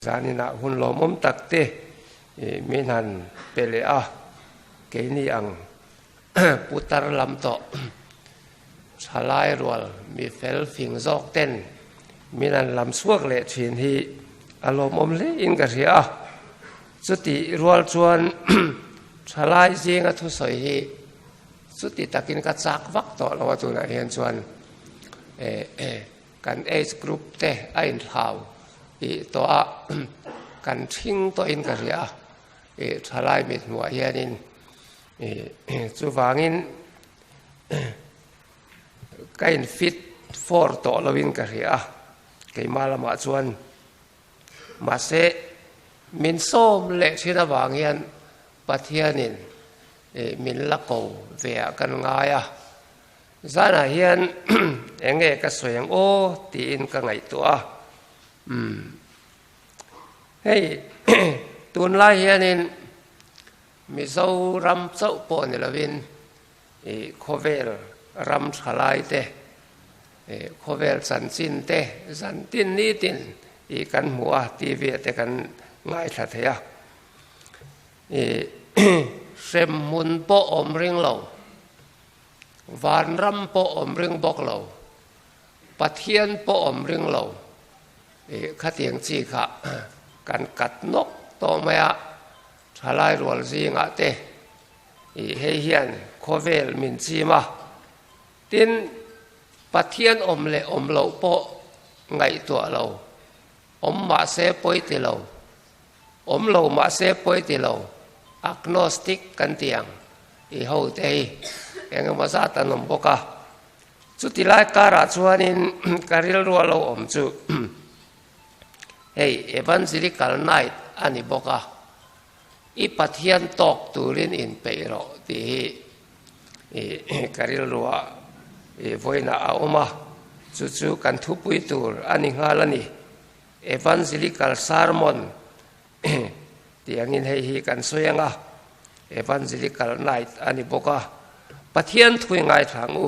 Zaninah hun lawmawm tak te min han pe leh a, keini ang putar lam tawh thalai rual mi fel fing zawk ten min han lam chhuak leh thin hi a lawmawm hle in ka hria a. Chutih rual chuan thalai zinga thusawi hi chuti takin ka chak vak tawh lo a tunah hian chuan Kan age group te a inhlau ih tawh a, kan ṭhing tawhin ka hria a, ih ṭhalai mit hmuhah hianin ih chuvangin ka in fit for tawh loin ka hria a, keimah lamah chuan mahse min sawm leh ṭhin avang hian Pathianin ih min la ko ve ah kan ngai a. Zanah hian eng nge ka sawi ang aw tiin ka ngaihtuah a, umm hei tunlai hianin Mizoram chauh pawh ni lovin ih khawvel ram tha lai te ih khawvel chanchin te zantin nitin ih kan hmu a TV ah te kan ngaithla thei a ih hremhmun pawh awm ring lo. Vanram pawh awm ring bawk lo, Pathian pawh awm ring lo i khatiang chi kha kan kat nawk tawh mai a, thalai rual zingah te i hei hian khawvel min chim a, tin Pathian awm leh awm loh pawh ngaihtuah lo, awm mahse pawi ti lo, Awm lo mahse pawi ti lo, agnostic kan ti ang i ho te hi eng emaw zat an awm bawk a. Chuti lai karah chuanin ka rilru a lo awm chu hei Evangelical Night a ni bawk a, i Pathian tawk turin inpeih rawh tih hi ka rilru ah vawiinah a awm a, chu chu kan thupui tur a ni nghal a ni. Evangelical Sermon tih angin hei hi kan sawi ang a, Evangelical Night a ni bawk a, Pathian thui ngaithla ang u.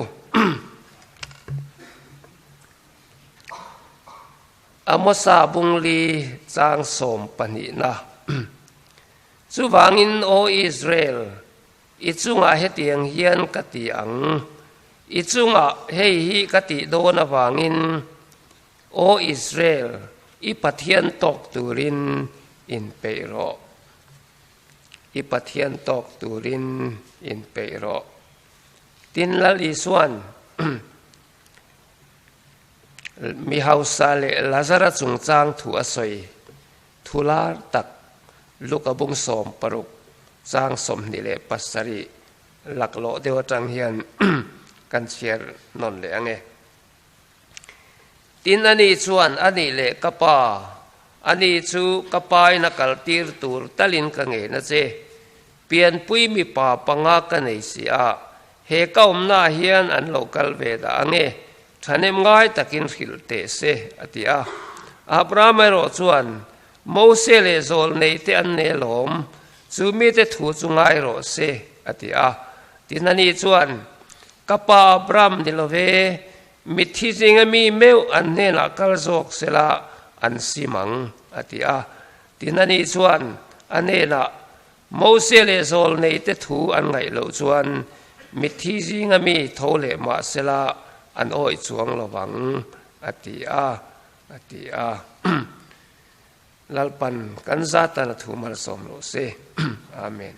Amosa Bungli chang 12na Chuvangin Aw Israel, i chungah hetiang hian ka ti ang, i chungah hei hi ka tih dawn avangin Aw Israel, i Pathian tawk turin inpeih rawh. I Pathian tawk turin inpeih rawh. Tin, Lal Isua'n mi hausa leh Lazara chungchang thu a sawi thu lar tak Luka bung 16 chang 27 laklawh deuh atang hian kan chhiar nawn leh ang e. Tin ani chuan, A nih leh ka pa, ani chu ka pain a kaltir tur talin ka ngen a che. Pianpui mipa panga ka nei si a, he ka awmnaah hian an lo kal ve dah ang e, thahnem ngai takin hrilh teh se, a ti a. Abraham erawh chuan, Mose leh zawlnei te an nei alawm, chu mite thu chu ngai rawh se, a ti a. Tin ani chuan, Ka pa Abraham ni lo ve, mitthi zinga mi meuh an hnenah kal zawk sela an sim ang, a ti a. Tin ani chuan a hnenah, Mose leh zawlnei te thu an ngaih loh chuan mitthi zinga mi tho leh mah sela an awih chuang lo vang, a ti a, a ti a. Lalpan kan zatan a thu malsawm lo se. Amen.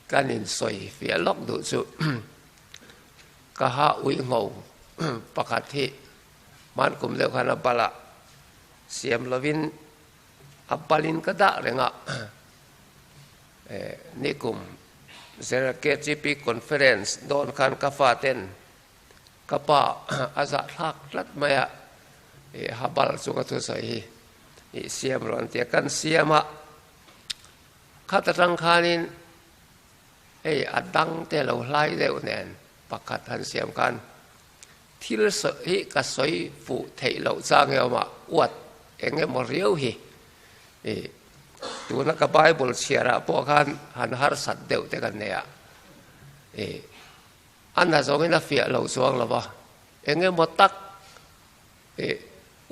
Kan in sawi fiah lawk duh chu ka ha ui ngho pakhat hi hman kum deuh khan a bal a siam lovin a balin ka dah reng a nikum Zera KGP conference dawn khan ka faten Ka pa a zahthlak tlat mai a, i habal chu ka thusawi hi i siam rawh an ti a, kan siam a, khat atang khanin hei a dang te lo hlai deuh nen pakhat han siam khan thil hi ka sawi fuh theih loh chang hi a awm a, uat eng emaw riau hi i tuna ka bible chhiarah pawh khan han harsat deuh te kan nei a, i. A na zawngin a fiah lo chuang lo va, eng emaw tak ih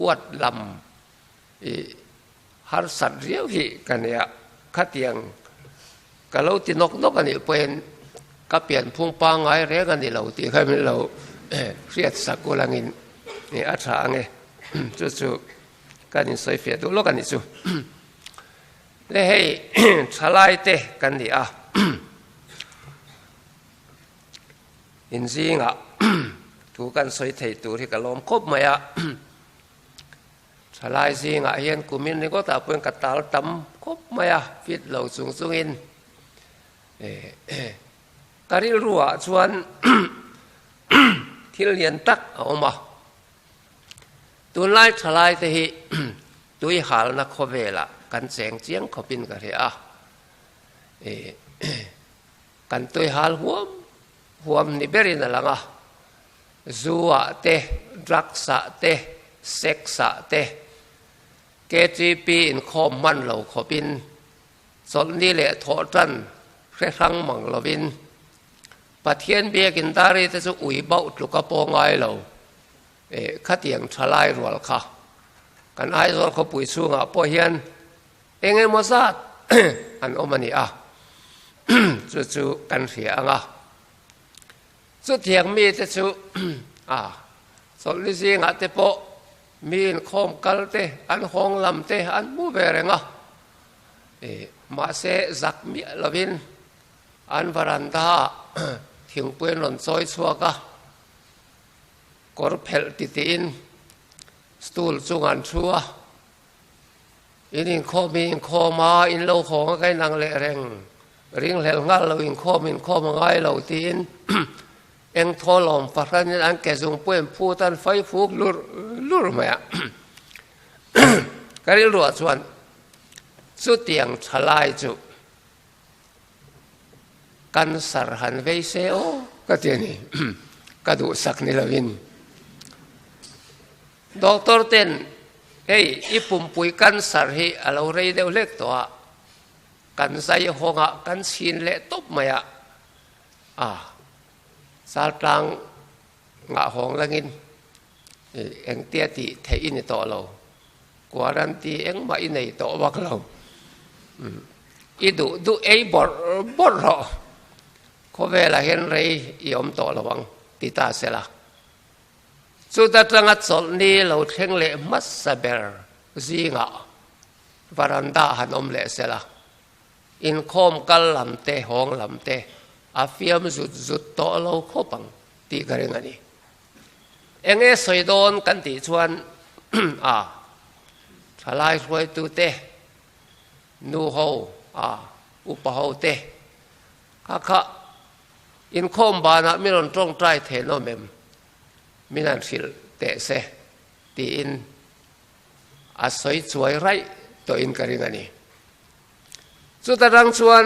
uat lam ih harsat riau hi ka nia. Khatiang ka lo ti nawk nawk a nih pawhin ka pianphung pangngai reng a ni lo tih kha min lo hriat sak ul angin a tha ang e. Chu chu kan insawi fiah duh lawk a nih chu. Le hei thalai te kan ni a. Inzingah thu kan sawi thei tur hi ka lawm khawp mai a. Thalai zingah hian kumin ringawtah pawhin ka tal tam khawp mai a, fit lo chung chungin ka rilruah chuan thil lian tak a awm a. Tunlai thalai te hi tui halna khawvelah kan cheng chiang khawpin ka hria a. Kan tui hal huam huam ni berin a lang a, zu ah te, drugs ah te, sex ah te, KTP inkhawm hman lo khawpin chawlhni leh thawh tan hre hrang mang lovin Pathian biakin dari te chu ui bauh tluka pawh ngai lo khatiang thalai rual kha kan Aizawl khawpui chhungah pawh hian Eng emaw zat an awm a ni a, chu chu kan hria ang a. Chutiang mite chu a chawlhni zingah te pawh mi inkhawm kal te, an hawng lam te an hmu ve reng a. Mahse zak miah lovin an varanda ah thingpui an rawn chawi chhuak a, kawr phelh titiin stool chungah an thu a. In inkhawm hi inkhawm a, in lo hawng a ka inang leh reng, ringhlel nghal lo inkhawm inkhawm a ngai lo tiin eng thaw lawm fahranin an ke zung pawh in phut an fai fuk lur lur mai a. Ka rilruah chuan chutiang thalai chu Cancer han vei se aw ka ti a ni, ka duhsak ni lovin. Doctor ten hei i pumpui cancer hi a lo rei deuh hlek tawh a, kan zai hawngah kan chhin leh tawp mai a, a chaltlang ngah hawng langin engtia tih theih i ni tawh lo, quarantine engmah i nei tawh vak lo, i duh duh ei bawrh bawrh rawh, khawvelah hian rei i awm tawh lo ang ti ta se la. Chuta tanga chawlhni lo thleng leh hmasa ber zingah varanda han awm leh se la, inkhawm kal lam te, hawng lam te a fiam zut zut tawh lo khawp ang tih ka ring a ni. Eng nge sawi dawn kan tih chuan a thalai hruaitute, nu ho, a upa ho te kha kha Inkhawm banah min rawn tawngtai thei nawm em? Min han hrilh teh se tiin a sawi chuai raih tawhin ka ring a ni. Chuta rang chuan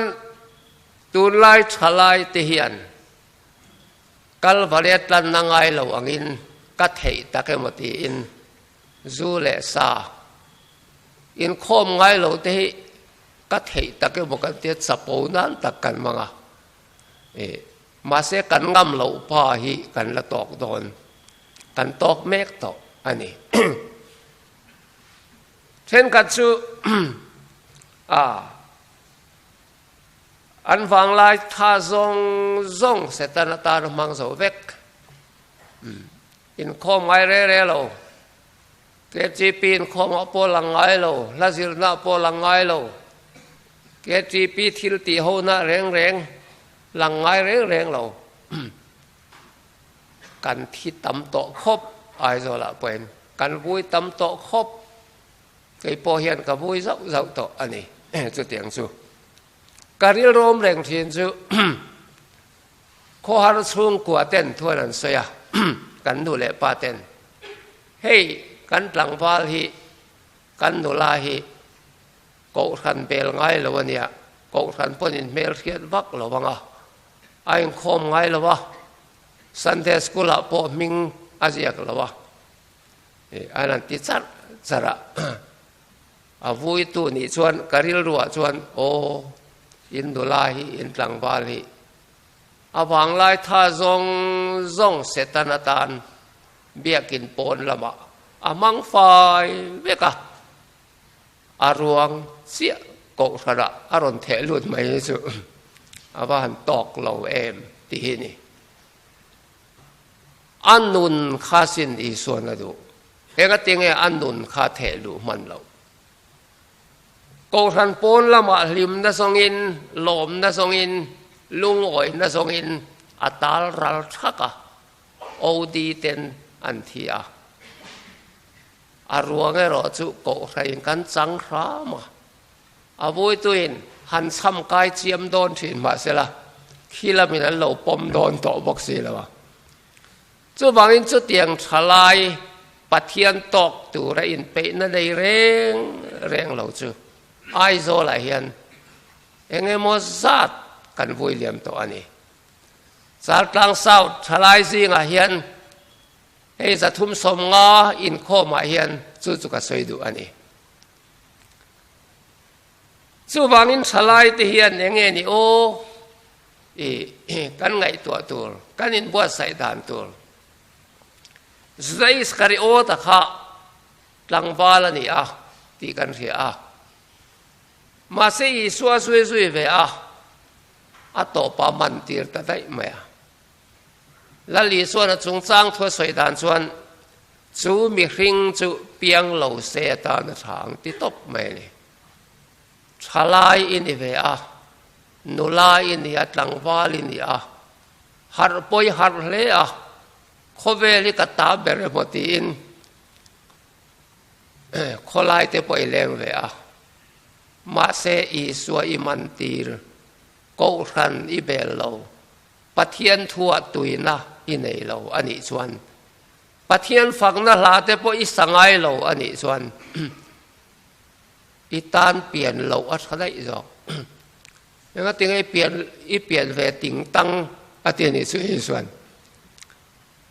tunlai thalai te hian Kalvaria tlanna ngai lo angin ka theih tak emaw tiin zu leh sa inkhawm ngai lo te hi ka theih tak emaw kan tia chapo nan tak kan hmang a. Mahse kan ngam loh pa hi kan la tawk dawn, kan tawk mek tawh a ni. Thenkhat chu a an vanglai tha zawng zawng Satan atan a hmang zo vek. Inkhawm ngai re re lo, KTP inkhawmah pawh lang ngai lo, hla zirna pawh lang ngai lo. KTP thil tih hona reng reng lang ngai reng reng lo. Kan thi tam tawh khawp Aizawlah pawhin kan vui tam tawh khawp. Kei pawh hian ka vui zauh zauh tawh a ni chutiang chu. Ka rilrawm reng thin chu khawhar chhungkua ten thuan an sawi a, kan nu leh pa ten hei kan tlangval hi kan nula hi Kohhran bel ngai lo a nia, Kohhran pawn in hmel hriat vak lo ang a, a inkhawm ngai lo a, Sunday School ah pawh hming a ziak lo a, an han ti charh charh a, a vuitu nih chuan ka rilruah chuan aw in nula hi in tlangval hi. A vanglai tha zawng zawng Setana tan biakin pawn lamah a hmang fai vek a, a ruang chiah kohhranah a rawn theh lut mai hi chu a va han tawk lo em tih hi a ni. A nun kha sin Isuan a duh. Engatinge a nun kha theh luh hman loh? Kohhran pawn lamah hlimna zawngin, lawmna zawngin, lungawihna zawngin a tal ral thak a, OD ten an thi a. A ruang erawh chu kohhrain kan chang hram a. A vuituin han chham kai chiam dawn thin mahsela khi lamin an lo pawm dawn tawh bawk si lo a. Chuvangin chutiang thalai Pathian tawk tura inpeihna nei reng reng lo chu Aizawlah hian eng emaw zat kan vui liam tawh a ni. Chaltlang South thalai zingah hian hei 350 inkhawmah hian chu chu ka sawi duh a ni. Chuvangin thalaite hian eng nge ni aw i kan ngaihtuah tur, kan inbuatsaih dan tur. Juda Iskariota kha tlangval a ni a tih kan hria a. Mahse Isua zui zui ve a, a tawpa man tir ta daih mai a. Lal Isuan a chungchang thu a sawi dan chuan chu mihring chu piang lo se atan a tha ang ti tawp mai a ni. Thalai i ni ve a, nula i ni a, tlangval i ni a, harh pawi harh hle a, khawvel hi ka ta ber emaw tiin khawlai te pawh i leng ve a, mahse Isua i man tir, Kohhran i bel lo, Pathian thuah tuina i nei lo a nih chuan, Pathian fakna hla te pawh i sa ngai lo a nih chuan i tan pian loh a tha daih zawk. Engatinge i pian i pian ve ting tang a ti a nih chu Isuan.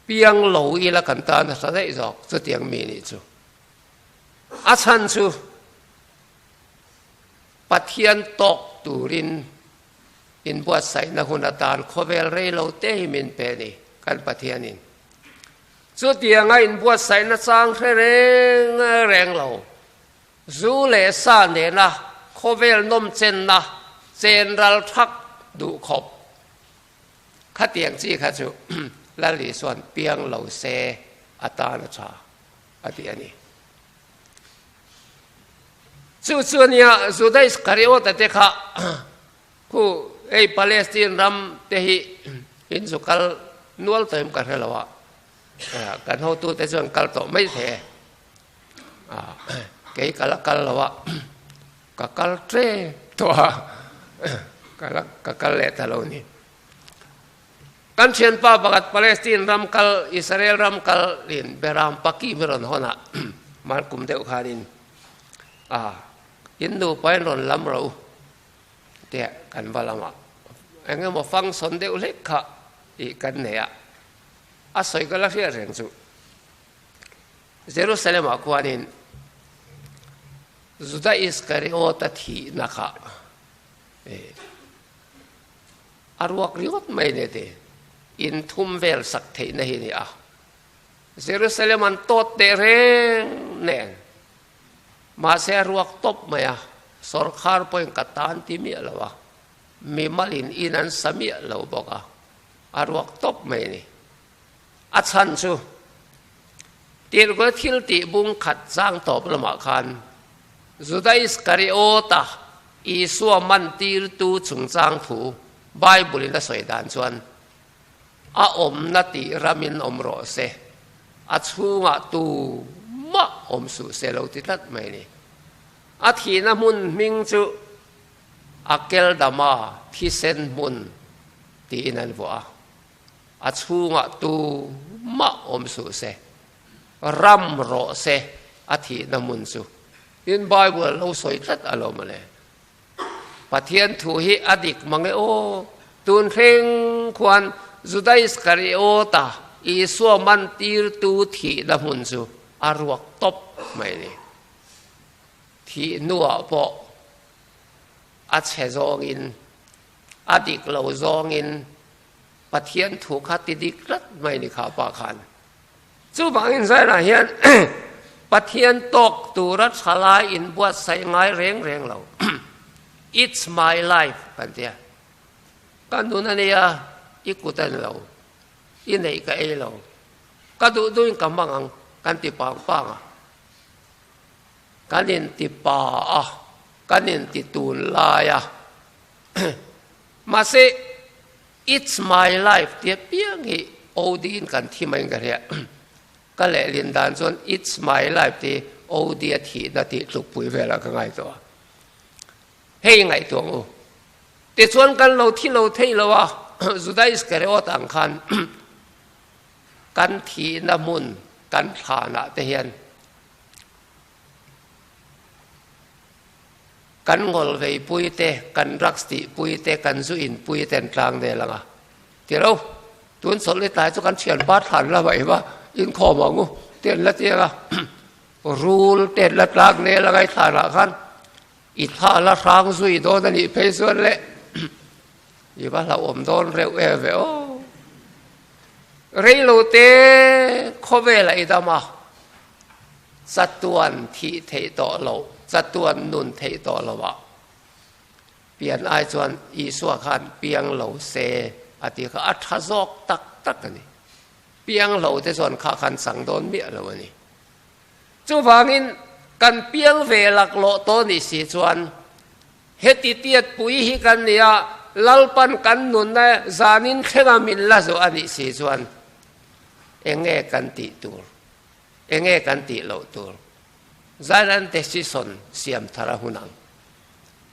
Piang lo ila kan tan a tha daih zawk chutiang mi nih chu. A chhan chu Pathian tawk turin inbuatsaihna hun atan khawvel rei lo te hi min pe a ni, kan Pathianin. Chutianga inbuatsaihna chang hre reng reng lo, zu leh sa nena khawvel nawmchenna chen ral thak duh khawp khatiang chi kha chu Lal Isuan piang lo se atan a tha a ti a ni. Chu chu ania Juda Iskariota te kha khu hei Palestine ram te hi in zu kal nual tawh em ka hre lo a, kan hotu te chuan kal tawh mai thei e, kei ka la kal lo a, ka kal ṭep tawh a, ka la ka kal leh ta lo ni. Kan thianpa pakhat Palestine ram kal, Israel ram kal in Beram Paki mi rawn hawn a, mar kum deuh khanin a in nupa in rawn lam ro te kan va lam a, eng emaw function deuh hlek kha tih kan nei a, a sawi ka la hriat reng chu. Jerusalem ah khuanin Juda Iskariota thihna kha A ruak ringawt mai ni ti. In thum vel sak theihna hi ni a. Jerusalem an tawt teh reng nen. Mahse a ruak tawp mai a. Sawrkhar pawhin ka tan ti miah lo a. Mimalin in an sa miah lo bawk a. A ruak tawp mai ni. A chhan chu Tirhkawi thil tih bung khat chang tawp lamah khan Juda Iskariota Isua mantirtu chungchang thu Bible-in a sawi dan chuan, A awmna tih ramin awm rawh se, a chhungah tu mah awm suh se lo ti tlat mai a ni. A thihna hmun hming chu Akeldama thisen hmun tiin an vuah a. A chhungah tu mah awm suh se, ram rawh se a thihna hmun chu. Tin, Bible a lo sawi tlat alawm mawle. Pathian thu hi a dik mang e aw. Tun thleng khuan Juda Iskariota, Isua mantirtu thihna hmun chu a ruak tawp mai a ni. Thih hnuah pawh a chhe zawngin, a dik lo zawngin. Pathian thu kha ti dik tlat mai ni kha pa khan. Chuvangin Zairah hian Pathian tawk tura thalai inbuatsaih ngai reng reng lo. It's my life kan tia. Ka nun a nia, i kut a ni lo, i neih ka ei lo, ka duh duhin ka hmang ang kan ti pang pang a. Kan inti pa a, kan inti tunlai a. Mahse, It's my life tia piang hi OD in kan thi mai in ka hria. Ka lehlin dan chuan It's my life ti OD a thihna tih tlukpui velah ka ngaihtuah a. Hei ngaihtuah ang u. Tichuan kan lo thi lo thei lo a, Juda Iskariot ang khan kan thihna hmun kan thlanah te hian Kan ngawl vei pui te, kan drugs tih pui te, kan zu in pui te an tlang vel ang a. Tiro, tun chawlh ni tlai chu kan thianpa thlan la mai va, inkhawm ang u te an la ti ang a. Rul te an la tlang nel ang a i thlanah khan i thla la hrang zui dawn a nih phei chuan le i va hlauhawm dawn reuh em ve aw. Reilo te khawvelah i dam a. Chatuan thih theih tawh loh, chatuan nun theih tawh loh ah pian ai chuan Isua khan piang lo se a ti kha a tha zawk tak tak a ni. Piang lo te chuan kha khan chang dawn miah lo a ni. Chuvangin kan piang ve laklawh tawh nih si chuan heti tiat pui hi kan ni a, Lalpan kan nunna zanin thlenga min la zawh a nih si chuan eng nge kan tih tur? Enge kan tih loh tur? Zailan decision siam thar a hun ang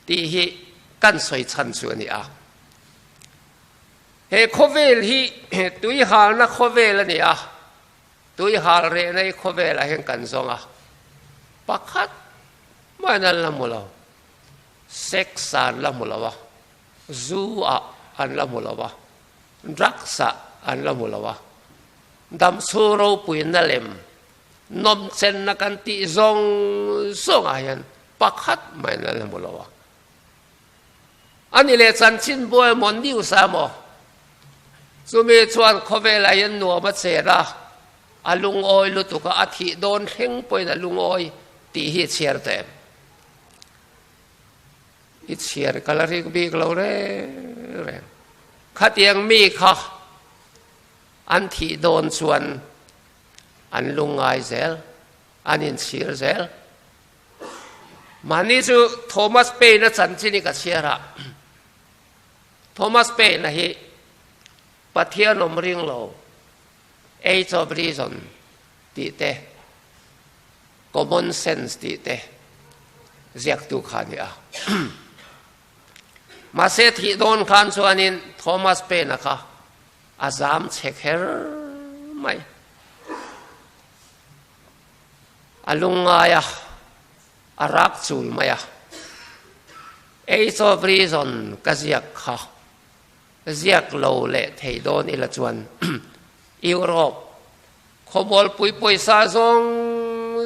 tih hi kan sawi chhan chu a ni a. He khawvel hi tuihalna khawvel a ni a, tuihal rehna hi khawvelah hian kan zawng a, pakhat mahin an la hmu lo, sex ah an la hmu lo a, zu ah an la hmu lo a, drugs ah an la hmu lo a, Damchhung ropuina lem nawmchenna kan tih zawng zawngah hian pakhat maiin an la hmu lo a. A ni leh chanchin buai emaw news ah emaw chumi chuan khawvelah hian nuam a chen a, a lungawi lutuk a, a thih dawn thleng pawhin a lungawi tih hi chhiar teh em? I chhiar ka la rik bik lo reng reng. Khatiang mi kha An thih dawn chuan an lungngai zel, an inchhir zel. Mahni chu Thomas Paine-a chanchin hi ka chhiar a, Thomas Paine-a hi Pathian awm ring lo, Age of Reason tih te, Common Sense tih te ziaktu kha a ni a. Mahse thih dawn khan chuanin Thomas Paine-a kha A zam chhe kher mai. A lungngai a, a rak chul mai a. Age of Reason ka ziak kha ziak lo leh thei dawn ila chuan Europe khawmualpui pawisa zawng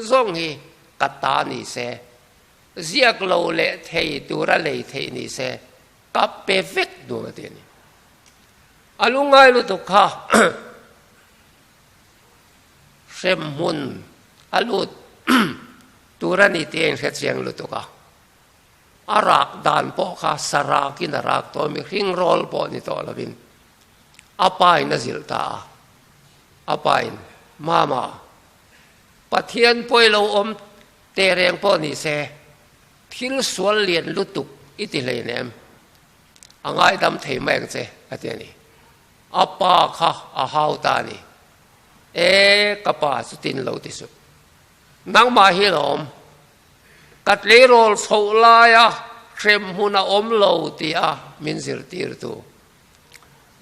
zawng hi ka ta ni se, ziak lo leh thei tura lei theih ni se ka pe vek duh a ti a ni. A lungngai lutuk kha hrem hmun a lut tur a ni tih a inhre chiang lutuk a. A rak dan pawh kha sarakin a rak tawh a, mihring rawl pawh ni tawh lovin a pain a zilh ta a. A pain, Mama, Pathian pawi lo awm teh reng pawh ni se, thil sual lian lutuk i ti hleinem. A ngaidam thei mai ang che, a ti a ni. A pa kha a hau ta a ni. E, ka pa chutin lo ti suh. Nangmah hi lawm, ka tleirawl chhoh laia hrem hmun a awm lo tia min zirtirtu.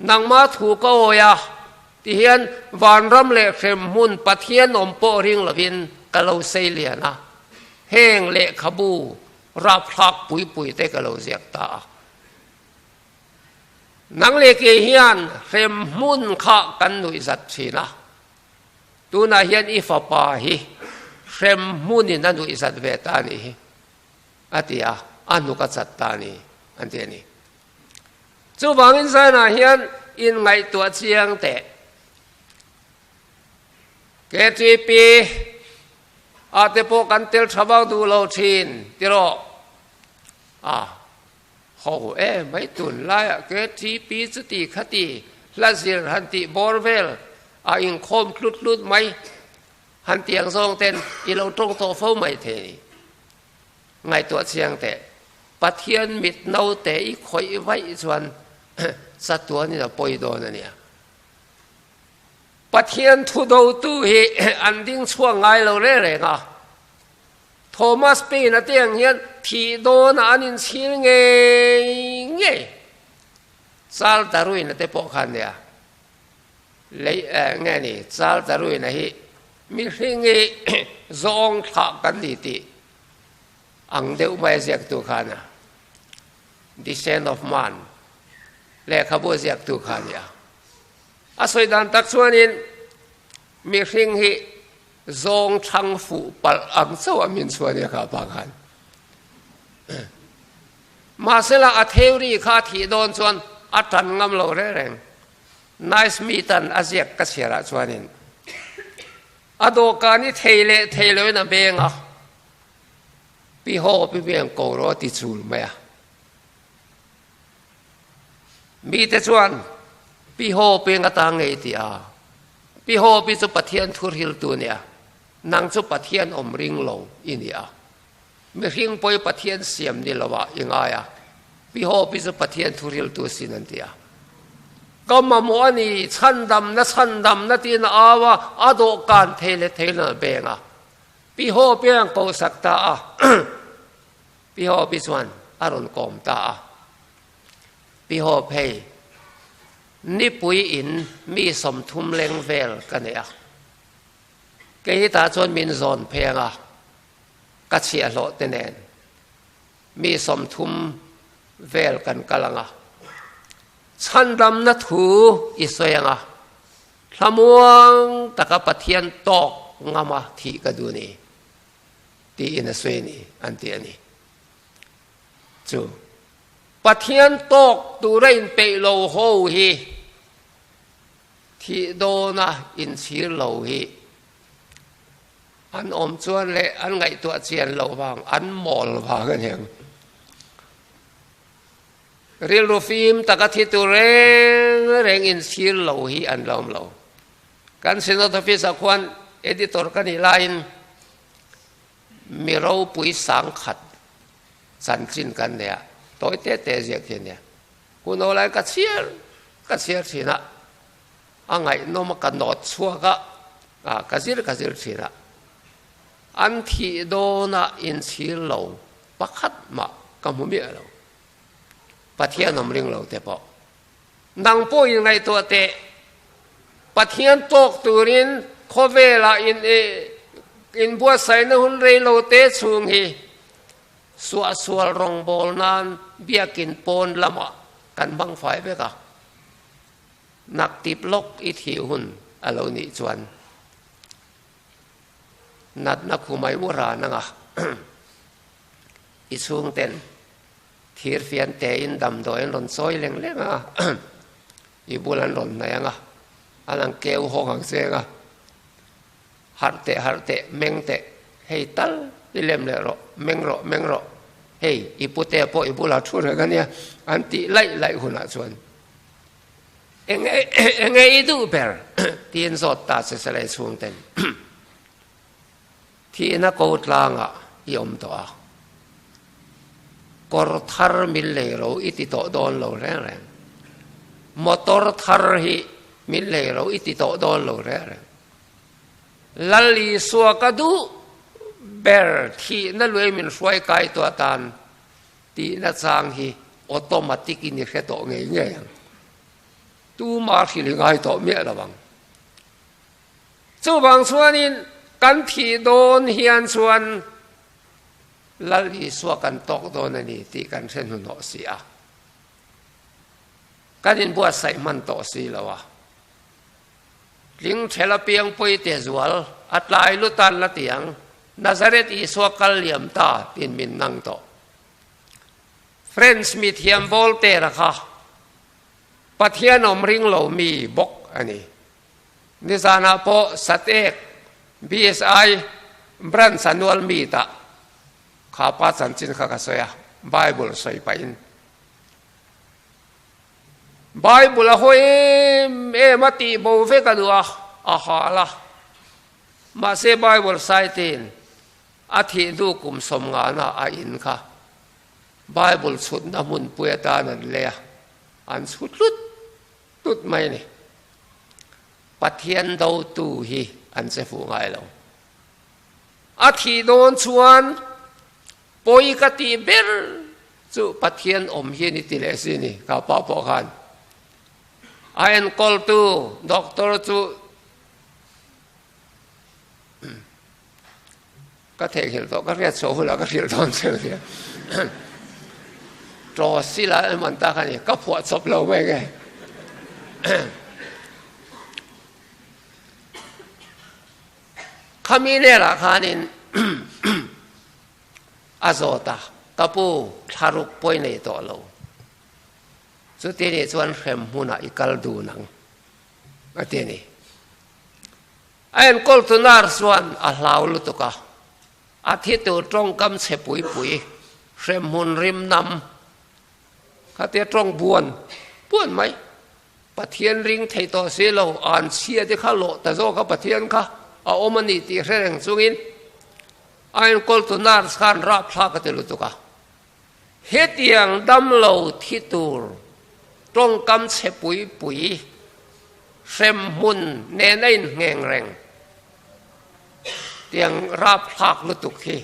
Nangmah thu ka awi a, tihian vanram leh hrem hmun Pathian awm pawh ring lovin ka lo sei lian a. Heng lehkhabu Rapthlak pui pui te ka lo ziak ta a. Nang leh kei hian hrem hmun kha kan nuih zat thin a. Tunah hian i fapa hi hrem hmunin a nuih zat ve ta a nih hi, a ti a, a hnuk a chat ta a ni, an ti a ni. Chuvangin zanah hian. Inngaihtuah chiang teh. KTP ah te pawh kan tel tha vak duh lo thin tiraw? A ho e mai tunlaiah KTP chuti khati hla zir han tih bawr vel a inkhawm tlut tlut mai han tiang zawng ten i lo tawng tawh fo mai thei ni. Ngaihtuah chiang teh. Pathian mit naute i khawih vaih chuan chatuanin a pawi dawn a nia. Pathian thu dotu hi an ding chhuak ngai lo reng reng a. Thomas Paine a te ang hian thih dawnah an inchhir ngei ngei. Charles Darwin a te pawh khan nia. Lei eh nge ni Charles Darwin a hi mihring hi zawng thlah kan ni tih ang deuh mai a ziaktu khan a. Descent of Man lehkhabu a ziaktu kha a ni a. A sawi dan tak chuanin mihring hi zawng thlang fuh palh ang chauh a min chhuah nia kha pa khan. Mahsela a theory kha a thih dawn chuan a tan ngam lo reng reng. Naismith-a'n a ziak ka chhiarah chuanin a dawhkan hi thei leh thei loin a beng a, Pi haw pi biang ko rawh a ti chul mai a. Mite chuan Pi haw peng ata ngei ti a. Pi haw pi chu Pathian thu hriltu a ni a, nang chu Pathian awm ring lo i ni a. Mihring pawi Pathian siam ni lo ah i ngai a, Pi haw pi chu Pathian thu hriltu sin an ti a. Ka mamawh a ni, chhandamna chhandamna tiin a au a, a dawhkan thei leh thei lo a beng a. Pi Haw piang ko sak ta a, Pi Haw pi chuan a rawn kawm ta a. Pi Haw phei, Nipui in mi 30 leng vel ka nei a, kei hi tah chuan min zawn pheng a, ka chhiahhlawh te nen mi 30 vel kan kal ang a, chhandamna thu i sawi ang a, Thlamuang taka Pathian tawk ngama thih ka duh ni tiin a sawi a ni an ti a ni. Chu Pathian tawk tura inpeih lo ho hi thih dawna inchhir lo hi an awm chuan leh an ngaihtuah chian loh vang an mawl vang a ni ang. Rilru fim taka thi tur reng reng inchhir lo hi an la awm lo. Kan Synod Office ah khuan Editor ka nih laiin mi ropui sangkhat chanchin kan nei a, tawi te te ziak hi a nia. Hun aw lai ka chhiar ka chhiar thin a, a ngaihnawm a ka nawt chhuak a, ka zir ka zir thin a. An thih dawnah inchhir lo pakhat mah ka hmu miah lo. Pathian awm ring lo te pawh. Nang pawh in ngaihtuah teh, Pathian tawk turin khawvelah in inbuatsaihna hun rei lo te chhung hi suahsual rawngbâwl nan biakin pawn lamah kan hmang fai vek a. Naktip lawk i thih hun a lo nih chuan natna khumai u ran anga i chhungten thirfian tein damdawi an rawn chawi leng leng a, i bul an rawn hnaih ang a, an ang keu hawk ang che ang a, harh teh harh teh meng teh hei tal i lem leh rawh meng rawh meng rawh hei i pute pawh i bulah thu reng a nia an tih laih laih hunah chuan enge i duh ber tiin zawt ta che sela i chhungten. Thihna ko tlangah i awm tawh a, kawr thar min lei ro i ti tawh dawn lo reng reng. Motor thar hi min lei ro i ti tawh dawn lo reng reng. Lal Isua ka duh ber thihna luai min hruai kai tawh atan tihna chang hi automatic in i hre tawh ngei ngei ang. Tuma hrilh i ngai tawh miah lo ang. Chuvang chuanin kan thih dawn hian chuan Lal Isua kan tawk dawn a ni tih kan hre hnuhnawh si a. Kan inbuatsaih hman tawh si lo a. Tling thela piang pawite zual a tlai lutan la ti ang, Nazareth Isua kal liam ta tiin min nang tawh. French mithiam Voltaire-a kha. Pathian awm ring lo mi bawk a ni. Nizanah pawh Satek BSI Branch Annual Meet-ah kha pa chanchin kha ka sawi a, Bible sawi pahin. Bible a hawi em em a tih bo vek a duh a, a hal a. Mahse Bible saitin a thih hnu kum sawmngana a in kha Bible chhutna hmunpui atan an lei a, an chhu tlut tlut mai a ni. Pathian dotu hi an che fuh ngai lo. A thih dawn chuan pawi ka tih ber chu Pathian awm hi a ni ti leh si ni, ka pa pawh khan. A enkawltu doctor chu Ka theihnghilh tawh, ka hriat chhuah hunah ka hrilh dawn che nia. Ṭaw sila emaw an tak a ni, ka phuah chawp lo mai nge. Khami nelah khanin a zawt a, ka pu thlaruk pawi nei tawh lo. Chuti nih chuan hrem hmunah i kal dun ang a ti a ni. A enkawltu nurse chuan a hlau lutuk a, a thi tur tawngkam chhe pui pui, hremhmun rim nam khatia tawng buan buan mai. Pathian ring thei tawh si lo, an chhia te kha lawh ta zawk a Pathian kha a awm a ni tih hre reng chungin a enkawltu nurse khan rapthlak a ti lutuk a. Hetiang damlo thi tur tawngkam chhe pui pui hremhmun nen a inhneng reng tiang rapthlak lutuk hi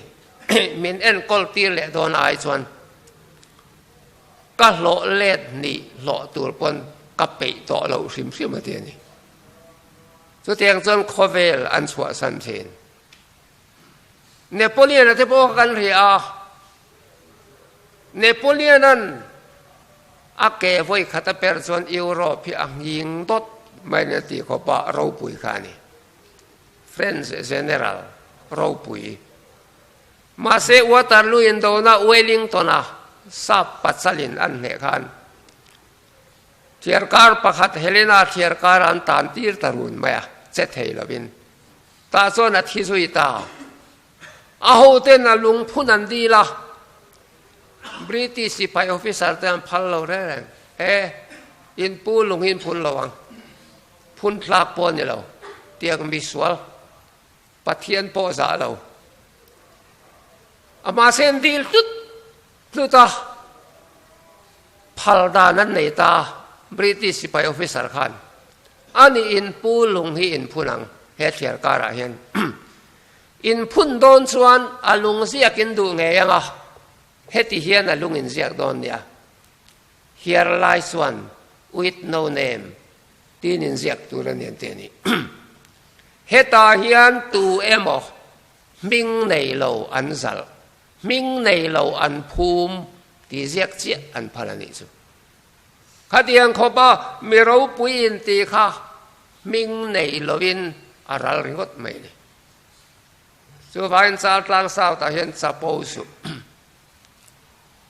min enkawl tir leh dawn ai chuan ka hlawh let hnih hlawh tur pawn ka peih tawh loh hrim hrim a ti a ni. Chutiang chuan khawvel an chhuahsan thin. Napoleon-a te pawh kha kan hria a, Napoleon-a'n a ke vawi khat a per chuan Europe hi a nghing dawt mai a ti khawp a, ropui kha a ni. French General ropui. Mahse Waterloo indona Wellington-a sap pachalin an hneh khan thliarkar pakhat Helena thliarkar an tan tir ta run mai a, che thei lovin. Tah chuan a thi zui ta. A hoten a lungphun an dil a, British sipai officer te an phal lo reng reng. E, in pu lung hi in phun lo ang. Phun thlak pawh a ni lo. Tiang misual, Pathian pawh zah lo. Amah se an dil tlut tlut a, phal dan an nei ta British sipai officer khan. Ani in pu lung hi in phun ang he thliar karah hian. In phun dawn chuan a lung ziak in duh ngei ang a, heti hian a lung in ziak dawn nia. Here lies one with no name tiin in ziak tur a ni an ti a ni. Hetah hian tu emaw hming nei lo an zalh, hming nei lo an phum tih ziak chiah an phal a nih chu. Khatiang khawpa mi ropui inti kha hming nei loin a ral ringawt mai a ni. Chuvangin Chaltlang South-ah hian chapo suh.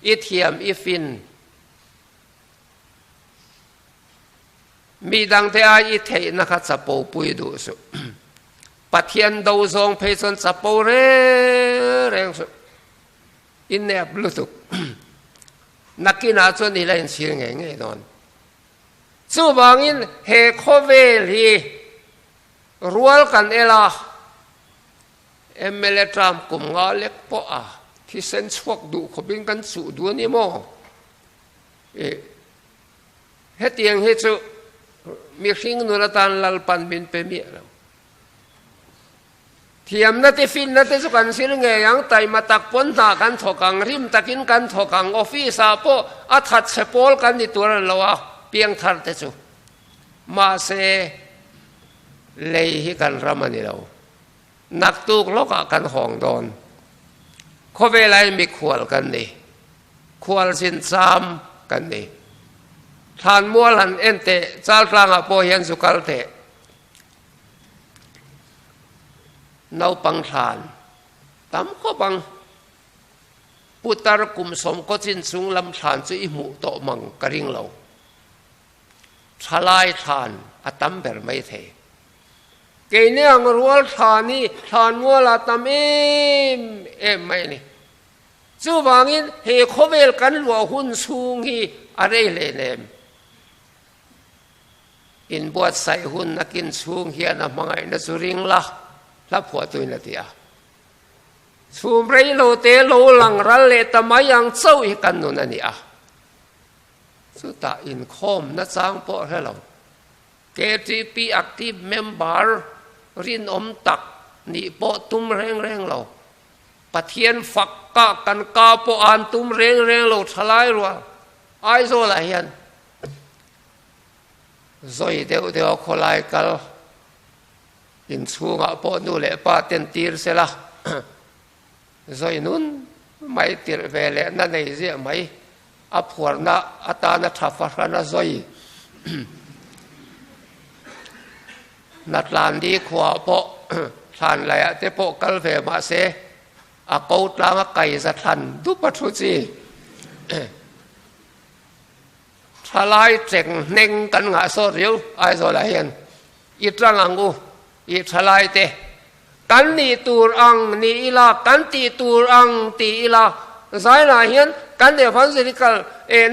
I thiam i fin. Mi dangte ai i theihna kha chapo pui duh suh. Pathian do zawng phei chuan chapo reng reng suh. I nep lutuk. Nakinah chuan i la inchhir ngei ngei dawn. Chuvangin he khawvel hi rual kan el a, mla term kum nga lek pawh a thisen chhuak duh khawpin kan chuh duh a ni maw? I hetiang hi chu mihring nun atan Lalpan min pe miah lo. Thiamna te finna te chu kan zir ngei ang, taima tak pawn hna kan thawk ang, rim takin kan thawk ang, office ah pawh a that chhe pawl kan ni tur a ni lo a, piangthar te chu. Mahse, lei hi kan ram a ni lo. Naktuk lawkah kan hawng dawn. Khawvelai mikhual kan ni. Khualzin cham kan ni. Thlanmual han en teh, Chaltlangah pawh hian zu kal teh. Naupang thlan tam khawp ang. Putar kum sawmkaw chin chung lam thlan chu i hmuh tawh mang ka ring lo. Thalai thlan a tam ber mai thei. Keini ang rual thlan hi thlan mualah tam em em mai a ni. Chuvangin he khawvel kan luah hun chhung hi a rei hleinem. Inbuatsaih hun nakin chhung hian a hmangaihna chu ring la, hla phuahtuin a ti a. Chhum rei lo te lo lang ral leh ta mai ang chauh hi kan nun a ni a. Chutah inkhawm nachang pawh hre lo. KTP active member rinawm tak nih pawh tum reng reng lo. Pathian fak kah kan ka pawh an tum reng reng lo thalai rual Aizawlah hian zawi deuh deuh a khawlai kal inchhungah pawh nu leh pa ten tir sela zawi nun mai tirh ve leh na nei ziah mai a phuarna atana tha fahran a zawi Hnatlan di khuaah pawh thlan laiah te pawh kal ve mahse a ko tlang a kai za thlan dup a thu chi. Thalai cheng hneng kan ngah sawt riau Aizawlah hian i tang ang u i thalai te kan nih tur ang ni ila kan tih tur ang ti ila zainah hian kan evangelical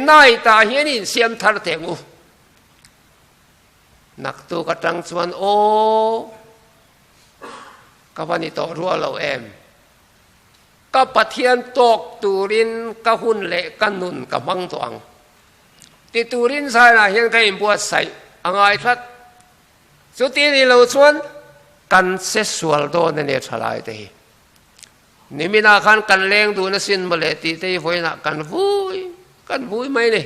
night ah hian insiam thar teh ang u. Naktuk atang chuan aw, ka va ni tawh rual lo em? Ka Pathian tawk turin ka hun leh ka nun ka hmang tawh ang. Ti turin zainah hian ka inbuatsaih a ngai tlat. Chuti ni lo chuan kan che sual dawn a nia thalai te hi. Niminah khan kan leng dun asin mawle tih te hi vawiinah kan vui, kan vui mai ni.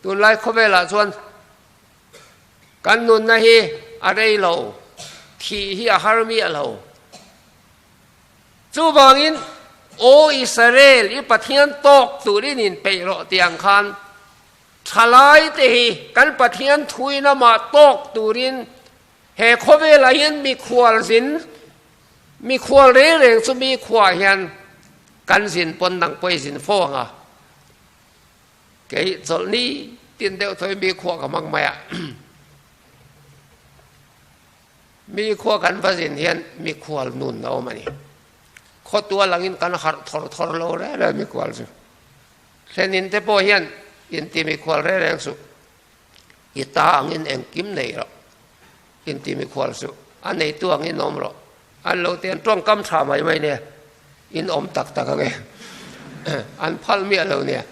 Tunlai khawvelah chuan Kan nunna hi a rei lo, thih hi a har miah lo. Chuvangin, Aw Israel, i Pathian tawk turin inpeih rawh tih ang khan, thalaite hi kan Pathian thuin amah tawk turin he khawvelah hian mikhual zin, mikhual reng reng chu mi khuaah hian kan zin pawn nang pawh i zin fo ang a. Kei chawlhni tin deuh thawi mi khua ka hmang mai a. Mi khua kan va zin hian mikhual nun a awm a ni. Khawtual angin kan harh thawr thawr lo reng reng mikhual chu. Thlenin te pawh hian inti mikhual reng reng suh. I ta angin engkim nei rawh. Inti mikhual suh. A neitu angin awm rawh. An lo te an tawngkam tha mai mai nia, in awm tak tak ang e. An phal miah lo nia.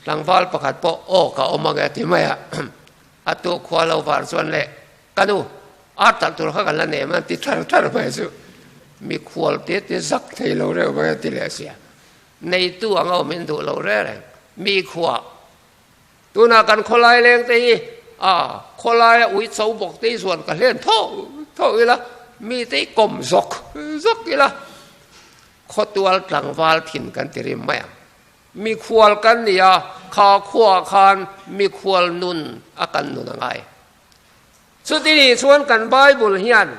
Tlangval pakhat pawh aw ka awm ang e ti mai a. A tu khua lo var chuan le ka nu ar talh tur kha kan la nem a ti thar thar mai chu. Mikhual te te zak thei lo reuh mai a ti leh sia. Neitu ang a awm in duh lo reng reng. Mi khua Tunah kan khawlai leng te hi a khawlaia ui cho bawk te hi chuan ka hlen tho tho ila, mi te hi kawm zawk zawk ila, khawtual tlangval thin kan ti rim mai ang. Mikhual kan ni a, kha khuaah khan mikhual nun a kan nun a ngai. Chuti nih chuan kan Bible hian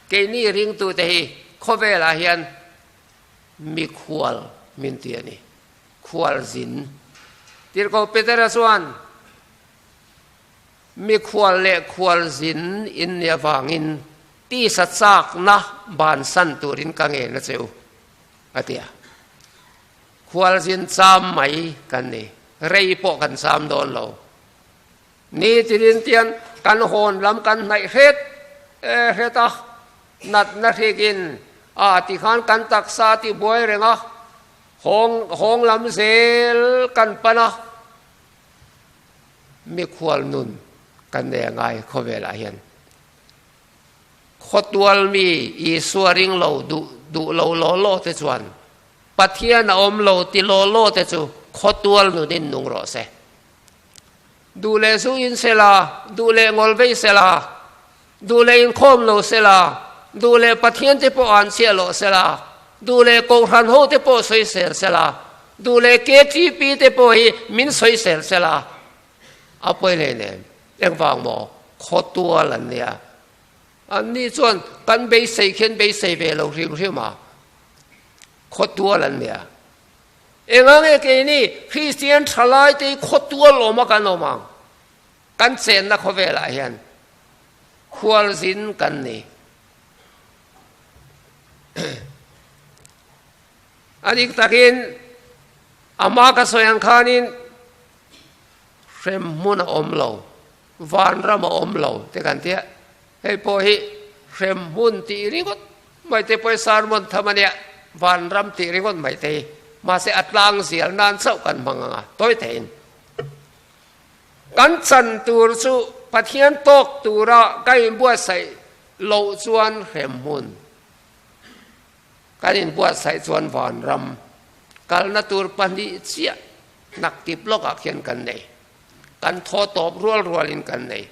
keini ringtute hi khawvelah hian mikhual min ti a ni. Khualzin. Tirhkoh Petera chuan, Mikhual leh khualzin in nih avangin tisa chakna bansan turin ka ngen a che u, a ti a. Khualzin cham mai kan ni, rei pawh kan cham dawn lo. Ni tirin tian kan hawn lam kan hnaih hret hret a, natna hrikin a tikhan kan taksa a tibuai reng a, Hawng hawng lam zel kan pan a, mikhual nun kan nei a ngai khawvelah hian. Khawtual mi Isua ring lo duh duh lo law law te chuan Pathian a awm lo ti law law te chu khawtual nunin nung rawh se. Duh leh zu in sela, duh leh ngawl vei sela, duh leh inkhawm lo sela, duh leh Pathian te pawh an chhiah loh sela, duh leh Kohhran ho te pawh sawisel sela, duh leh KTP te pawh hi min sawisel sela, a pawi hlei nem. Engvang maw? Khawtual an nia. Anni chuan kan beisei khian beisei ve lo hrim hrim a, khawtual an nia. Enga nge keini Kristian thalaite hi khawtual awma kan awm ang? Kan chenna khawvelah hian khualzin kan ni. A dik takin ama ka sawi ang khanin hrem hmun a awm lo, vanram a awm lo te kan tia. Hei pawh hi hrem hmun tih ringawt mai te pawh hi sermon tham a nia, vanram tih ringawt mai te hi. Mahse a tlang zial nan chauh kan hmang ang a, tawi theiin. Kan chan tur chu Pathian tawk tura ka inbuatsaih loh chuan hrem hmun. Kan inbuatsaih chuan vanram kalna tur pahnih chiah naktip lawkah khian kan nei. Kan thaw tawp rual rualin kan nei.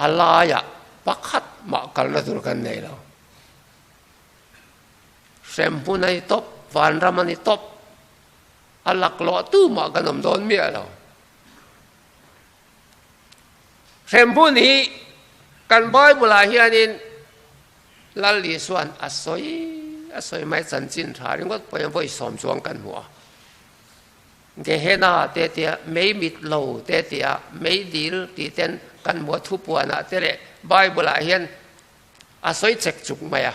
A laiah pakhat mah kalna tur kan nei lo. Hrem hmun a ni tawp, vanram a ni tawp. A laklawh tu mah kan awm dawn miah lo. Hremhmun hi kan Bible-ah hianin Lal Isua'n a sawi a sawi mai chanchin tha ringawt pawhin vawi sawm chuang kan hmu a. Gehenna te tia, mei mit lo te tia, mei dil tih ten kan hmu a thupuanah te leh Bible-ah hian a sawi chek chuk mai a.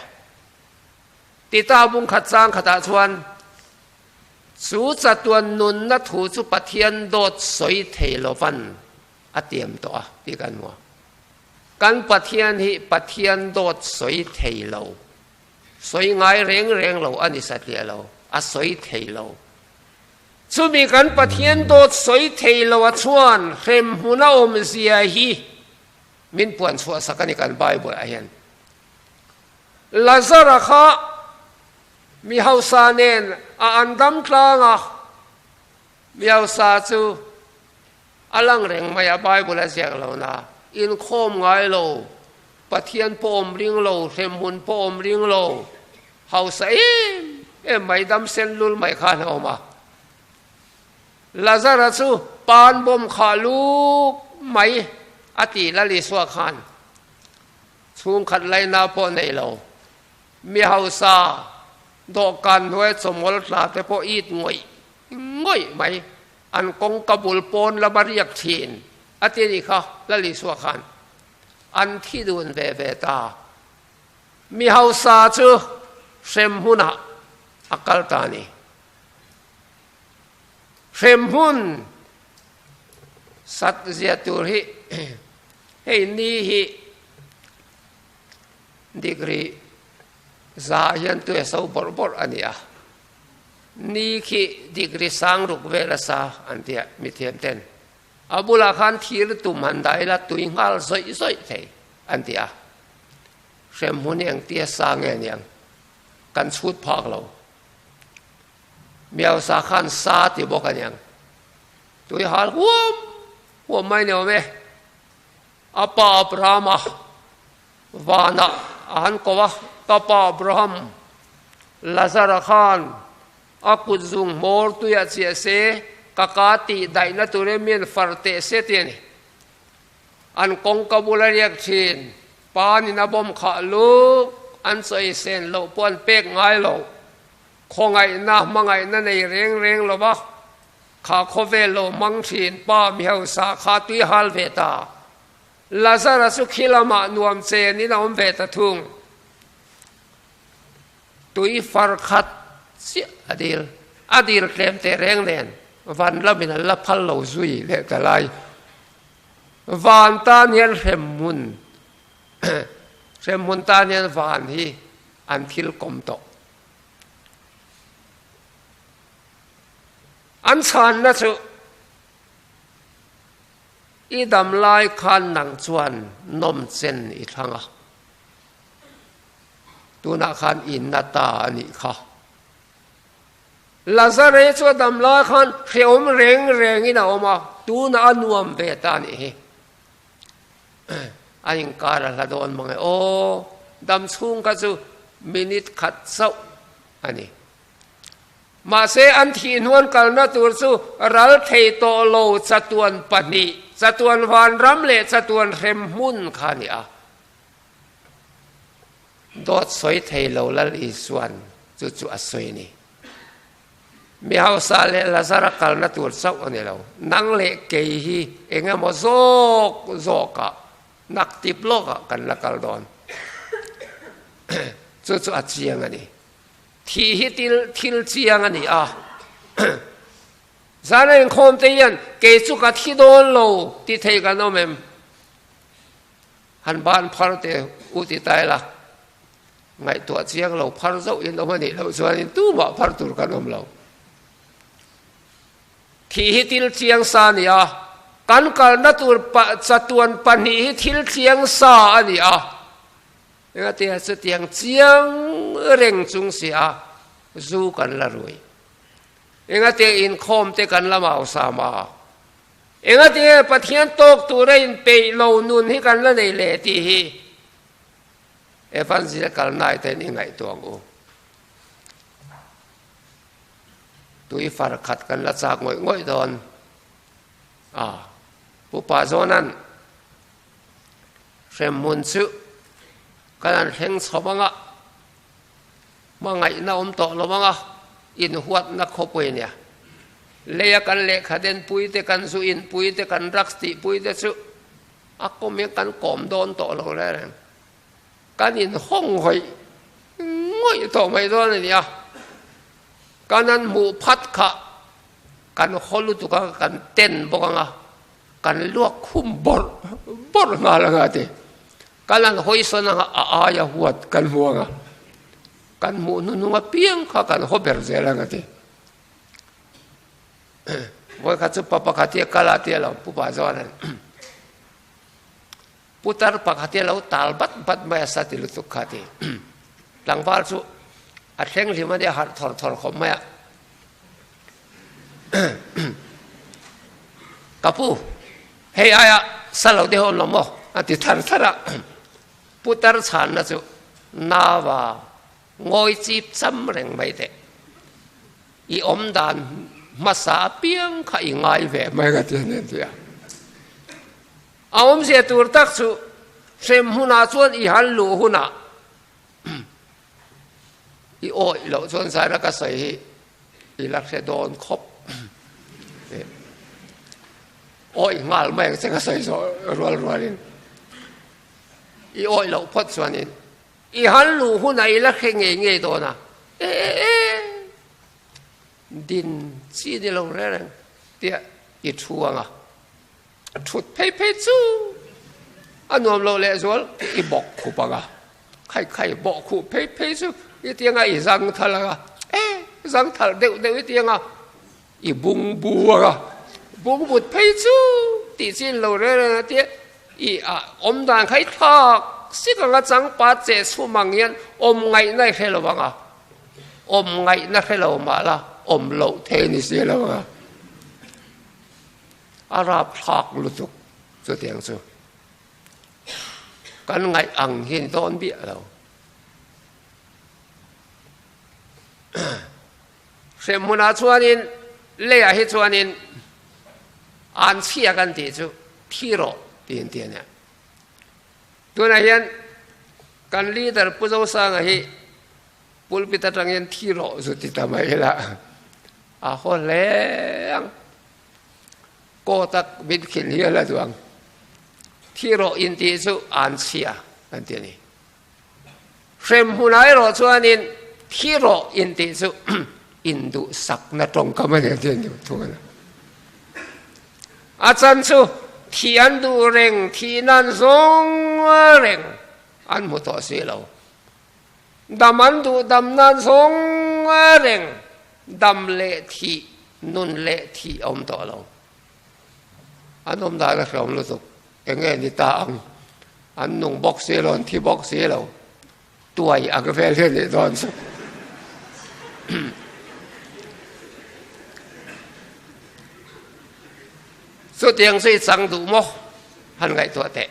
Tita bungkhat chang khatah chuan Chu chatuan nunna thu chu Pathian dawt sawi thei lovan a tiam tawh a tih kan hmu a. Kan Pathian hi Pathian dawt sawi thei lo, sawi ngai reng reng lo a ni satliah lo, a sawi thei lo. Chumi kan Pathian dawt sawi thei lo a chuan hremhmun a awmzia hi min puan chhuah sak a ni kan Bible ah hian. Lazara kha Mi hausa nen a an dam tlang a, mi hausa chu a lang reng mai a, Bible a ziak lo na, inkhawm ngai lo, Pathian pawh awm ring lo, hremhmun pawh awm ring lo, hausa em em mai, dam sen lul mai khan a awm a. Lazara chu pan bawm khah luk mai a ti Lal Isua khan chhungkhat laina pawh nei lo. Mi hausa dawhkan hnuaia chawmawl tla te pawh it ngawih ngawih mai, an kawngka bul pawn lama riak thin a ti anih kha Lal Isua khan an thi dun ve ve ta. Mi hausa chu hrem hmunah a kal ta a ni. Hrem hmun sat zia tur hi hei ni hi Degree za hian tui a so bawrh bawrh a ni a, ni khi degree sang ruk vel a sa an ti a mithiam ten. A bulah khan thir tum han dah ila tui nghal zawih zawih thei an ti a, hremhmun hi engtia sa nge niang kan chhut phak lo. Miausa khan sa ti bawk a niang, tui hal huam huam mai ni awm e. A pa Abrahama vanah a han ko a, Ka pa Abraham, Lazara khan a kut zung hmawr tuiah chiah se, ka ka tih daihna turin mi an far teh se ti a ni. An kawngka bula riak thin, panin a bawm khah luk, an chawi sen loh pawh an pek ngai lo. Khawngaihna, hmangaihna nei reng reng lo va, Kha khawvel lo hmang thin pa mi hausa kha tui hal ve ta. Lazara chu khi lamah nuam chenin a awm ve ta thung. Tui far khat chiah a dil. A dil tlem teh reng nen van lamin an la phal lo zui leh ta lai. Van tan hian hremhmun hremhmun tan hian van hi an thil kawm tawh. An chhanna chu, I dam lai khan nang chuan nawm chen i thlang a, tunah khan i na ta a nih kha. Lazare chu a dam lai khan hrehawm reng rengin a awm a, tunah a nuam ve ta a nih hi. A inkar a hla dawn mang e aw, dam chhung kha chu minute khat chauh a ni. Mahse, an thih hnuan kalna tur chu ral thei tawh lo chatuan pahnih, chatuan vanram leh chatuan hrem hmun kha a ni a. Dawt sawi thei lo Lal Isuan chu chu a sawi a ni. Mi hausa leh Lazara kalna tur chauh a ni lo. Nang leh kei hi eng emaw zawk zawkah, nak tip lawkah kan la kal dawn. Chu chu a chiang a ni. Thih hi til thil chiang a ni a. Zana inkhawm te hian kei chu ka thi dawn lo ti thei kan awm em? Han ban phar teh u ti ta ila. Ngaihtuah chiang lo phar zauh in awm a nih loh chuanin tumah phar tur kan awm lo. Thih hi thil chiang sa a ni a, kan kalna tur chatuan pahnih hi thil chiang sa a ni a. Engatia chutiang chiang reng chung si a zu kan la rui. Engatia inkhawm te kan la mau sam a. Engatia Pathian tawk tura inpeih lo nun hi kan la nei leh tih hi Evanzil kal nai ten i ngaihtuah ang u. Tui far khat kan la chak ngawih ngawih dawn a. Pupa Zawnan hremhmun chu kan han thleng chho ang a, hmangaihna awm tawh lo ang a, inhuatna khawpui nia. Leia kan lehkha denpui te, kan zu inpui te, kan drugs tihpui te chu A kawm hian kan kawm dawn tawh lo reng reng. Kan inhawng hawih ngawih tawh mai dawn a ni a. Kan han hmuh phat kha kan haw lutuk a, kan ten bawk ang a, kan luak khum bawrh bawrh nghal ang a ti. Kan han hawi sawn ang a, a aia huat kan hmu ang a. Kan hmuh hnuhnung apiang kha kan haw ber zel ang a ti. Vawikhat chu pa pakhat hi a kal a tia lo pu pa zawt an putar pakhat hi a lo tal bat bat mai a sa ti lutuk kha ti tlangval chu a thleng hlim a nia harh thawr thawr khawp mai a ka pu hei aia sa lo te ho an awm maw a ti thar thar a putar chhanna chu nava Ngawi chip cham reng mai teh. I awm dan hmasa apiang kha i ngai ve mai ka ti a ni a ti a. A awmzia tur tak chu hrem hunah chuan i han luh hunah i awih loh chuan zaina ka sawi hi i la hre dawn khawp. Awih nghal mai ang che ka sawi zawh rual rualin i awih loh phawt chuanin I han luh hunah i la hre ngei ngei dawn a, e e e, din chi ni lo reng reng tia i thu ang a, thut phei phei chu a nuam lo lehzual i bawk khup ang a, khai khai bawh khuh phei phei chu i ti anga i zang thal ang a, e zang thal deuh deuh i ti anga i bung bu ang a, bung but phei chu tih chin lo reng reng a tia I a awm dan kha i thlak sik anga changpa che chhum ang hian awm ngaihna i hre lo ang a, awm ngaihna hre lo mah la awm loh thei ni si lo ang a, a rap thlak lutuk chutiang chu kan ngaih ang hi ni dawn biah lo. Hremhmunah chuanin leiah hi chuanin an chhia kan tih chu thi rawh tiin ti a nia. Tunah hian kan leader Pu Zosanga hi pulpit atangin thi rawh zu ti ta mai ila a haw hle ang. Court a min khin hial a duang. Thi rawh intih chu an chhia kan ti a ni. Hremhmunah erawh chuanin thi rawh intih chu induhsakna tawngkam a ni a ti a ni thung a ni. A chan chu thi an duh reng, thih nan zawng reng an hmu tawh si lo. Dam an duh dam nan zawng reng dam leh thih, nun leh thih a awm tawh lo. An awm dan a hreawm lutuk. Eng nge ni ta ang? An nung bawk si lo, an thi bawk si lo. Tuai ang vel hi a nih dawn chu. Chutiang chu i chang duh maw? Han ngaihtuah teh.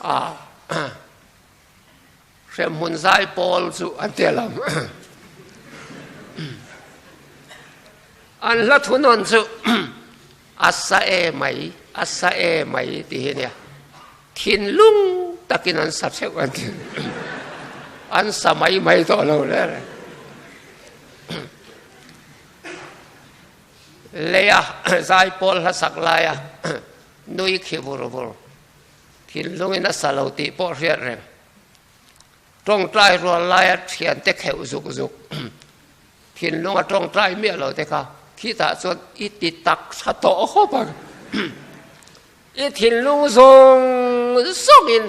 Ah. Hremhmun zai pawl chu an ti lam. An hla thunawn chu a sa e mai, a sa e mai ti hi nia. Thinlung takin an sa theuh an ti. An sa mai mai tawh lo le reng. Leia zaipawl hlasak laia nui khi vur vur, thinlungin a sa lo tih pawh hriat reng. Tawngtai rual laia thiante kheuh zuk zuk, thinlunga tawngtai miah lo te kha khitah chuan i ti tak tha tawh khawp ang. I thinlung zawng zawngin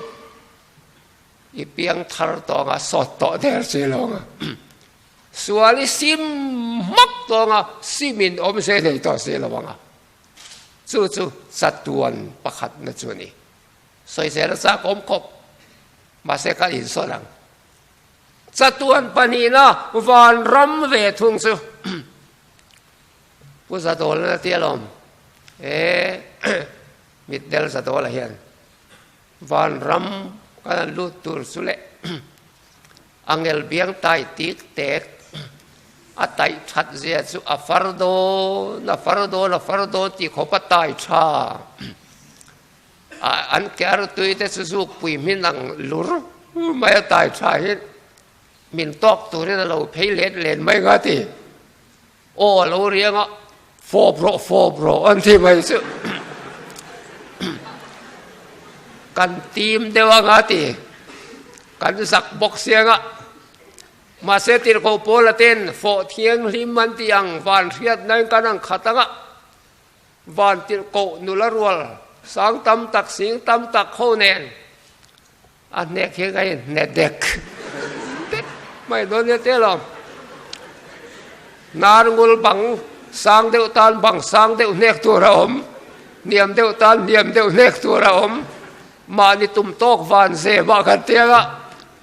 i piang thar tawng a, sawt tawh der si lo ang a. Sual i sim hmak tawng a, simin awm se nei tawh si lo ang a. Chu chu chatuan pakhatna chu a ni. Sawisel a chak awm khawp, mahse ka insawn ang. Chatuan pahnihna vanram ve thung chu Pu Zadawlna tia lawm e mitdel Zadawla hian vanram kan han lut tur chu leh angel biang tai tik tek a taih that zia chu a far dawn a far dawn a far dawn tih khawp a tai tha. An ke artui te chu zukpui hmin ang lur mai a tai tha hi min tawk turin a lo phei let len mai nga ti. Aw a lo riang a, fawp rawh fawp rawh an ti mai chu. Kan tim deuh anga ti. Kan zak bawk siang a. Mahse tirhkoh Paula ten fawh thianghlim an tih ang van hriatna in kan ang khat anga. Vantirhkoh nula rual sang tam tak sing tam tak ho nen a hnek hi ka inhne dek dek mai dawn nia te lo. Hnar ngul bang sang deuh tan bang sang deuh hnek tur a awm, hniam deuh tan hniam deuh hnek tur a awm. Mahni tum tawk van zem ah kan tiang a,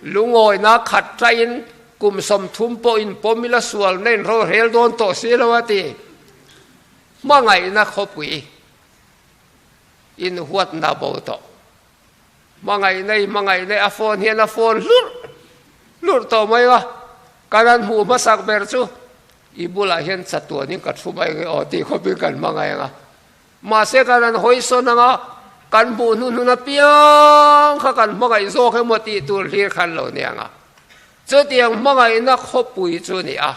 lungawina khat taiin kum 30 pawh inpawm ila sualna inrorel dawn tawh si lo a ti. Hmangaihna khawpui inhuatna bo tawh. Hmangaihna i hmangaihna a phone hian a phone hlurh hlurh tawh mai a, kan han hmuh hmasak ber chu i bulah hian chatuanin ka thu mai nge aw tih khawpin kan hmangaih ang a. Mahse kan han hawi sawn ang a, kan hmuh hnuhnun apiang kha kan hmangaih zawk emaw tih tur hlir khan lo ni ang a. Chutiang hmangaihna khawpui chu ni a.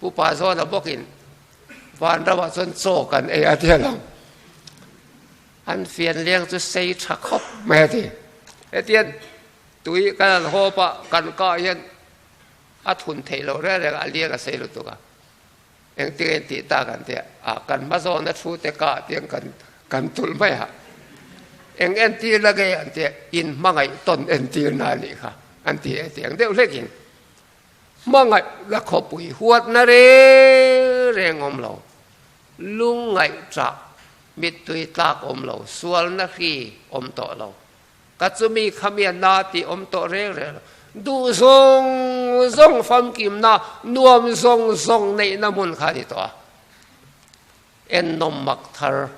Pupa zawna bawkin vanramah chuan chaw kan ei a ti a lang. An fian leng chu sei tha khawp mai a ti. Hetiang tui kan han hawp a, kan kah hian a thun theih loh reng reng a, a liang a sei lutuk a. Engtin nge tih tak an ti a, ah kan hma zawna thu te kah tiang kan kan tulh mai a. Eng entir la nge an ti a, in hmangaih tawn entir na a nih kha an ti a, hetiang deuh hlekin. Hmangaihna khawpui huatna reng reng awm lo, lungngaihchah mittui tlak awm lo, sualna hri awm tawh lo, ka chumi khami a na tih awm tawh reng reng lo, duh zawng zawng famkimna nuam zawng zawng neihna hmun kha a ni tawh a. Ennawm mak thar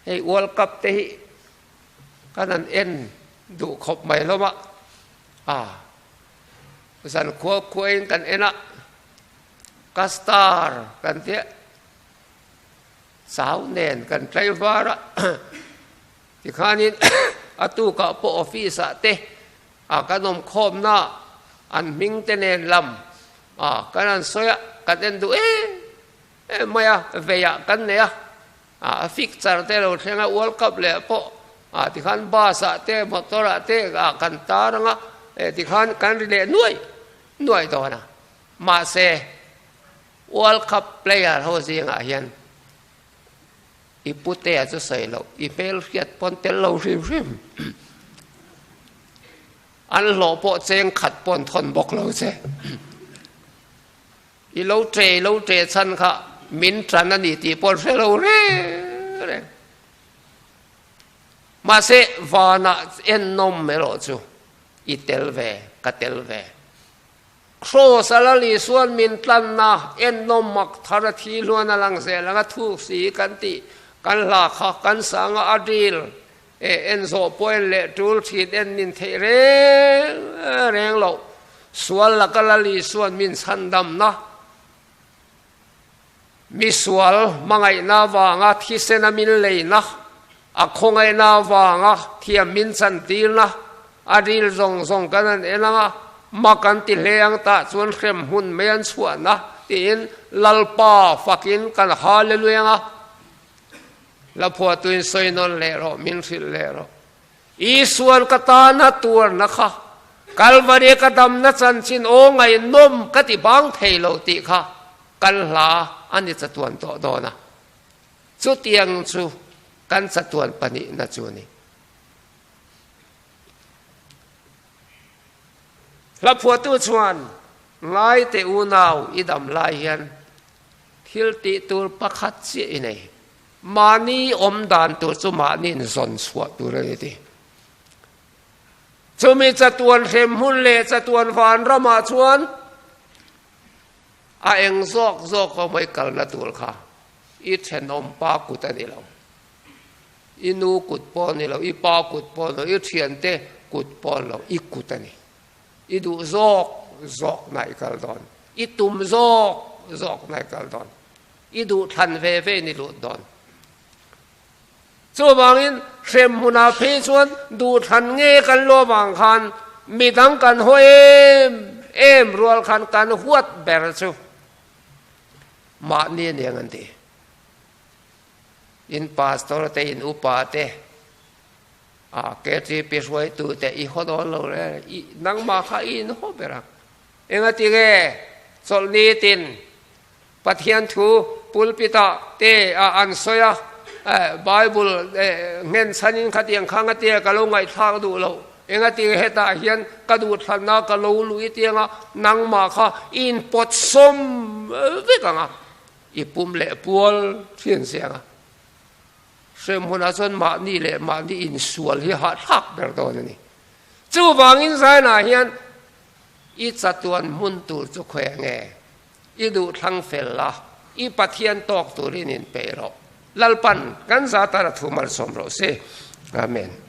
hei World Cup te hi kan han en duh khawp mai hlawm a, ah. Zan khua khuain kan en a, ka star kan tia chau nen kan tlai var a, tikhanin a tukah pawh office ah te a kan awm khawmna an hming te nen lam a kan han sawi a, kan en duh em em mai a, veiah kan nei a, a fixture te lo thleng a World Cup leh pawh ah tikhan bus ah te motor ah te ah kan tar ang a eh tikhan kan ri leh nuai nuai dawn a mahse World Cup player ho zingah hian i putea chu sawi loh i hmel hriat pawn tel lo hrim hrim an hlawh pawh cheng khat pawn thawn bawk lo che. I lo ṭe, i lo ṭe chhan kha min ṭan a ni tih pawh hre lo reng reng. Mahse, vanah ennawm erawh chu i tel ve, ka tel ve. Kraws a Lal Isuan min tlanna ennawm mak thar a thi hluan a lang zel ang a thuk si kan tih kan hla kha kan sanga a dil e en zawh pawh en leh tul thin en nin theih reng reng loh. Sual laka Lal Isuan min chhandamna, mi sual hmangaihna avanga thisena min leina, a khawngaihna avanga thiam min chantirna. A ril zawng zawng kan han en ang a, mak an ti hle ang tah chuan hrem hmun mai an chhuahna tiin Lalpa fakin kan Hallelujah ang a. La phuahtuin sawi nawn leh rawh, min hrilh leh rawh. Isuan ka tana tuarna kha Kalvari ka damna chanchin aw ngaihnawm ka ti bang thei lo tih kha kan hla a ni chatuan tawh dawn a. Chutiang chu kan chatuan pahnihna chu a ni. Hla phuahtu chuan Ngaite unau i dam lai hian thil tih tur pakhat chiah i nei. Mahni awm dan tur chu mahniin zawn chhuah tur a ni ti. Chumi chatuan hrem hmun leh chatuan van ramah chuan a eng zawk zawk ho mai kalna tur kha i thenawm pa kut a ni lo. I nu kut pawh a ni lo, i pa kut pawh a ni lo, i thiante kut pawh a ni lo, i kut a ni. I duh zawk zawk na i kal dawn. I tum zawk zawk na i kal dawn. I duh thlan ve ve in i lut dawn. Chuvangin hrem hmunah phei chuan duh thlan nge kan lo avang khan midang kan haw em em rual khan kan huat ber chu mahni a niang an ti. In pastor te, in upa te, a KTP hruaitu te i haw dawn lo re, i nangmah kha i inhaw ber ang. Engatinge chawlhni tin Pathian thu pulpit-ah te ah an sawi a, Bible nghen chhanin khatiang kha ngatia ka lo ngaihthlak duh loh, engati hetah hian ka duhthlanna ka lo luh i tianga nangmah kha i inpawt sawm vek ang a, i pum leh pual thin si ang a. Hremhmunah chuan mahni leh mahni insual hi hahthlak ber dawn a ni. Chuvangin Zainah hian i chatuan hmun tur chu khawi ange? I duh thlang fel la, i Pathian tawk turin inpeih rawh. Lalpan kan za tara thu malsawm rawh se. Amen.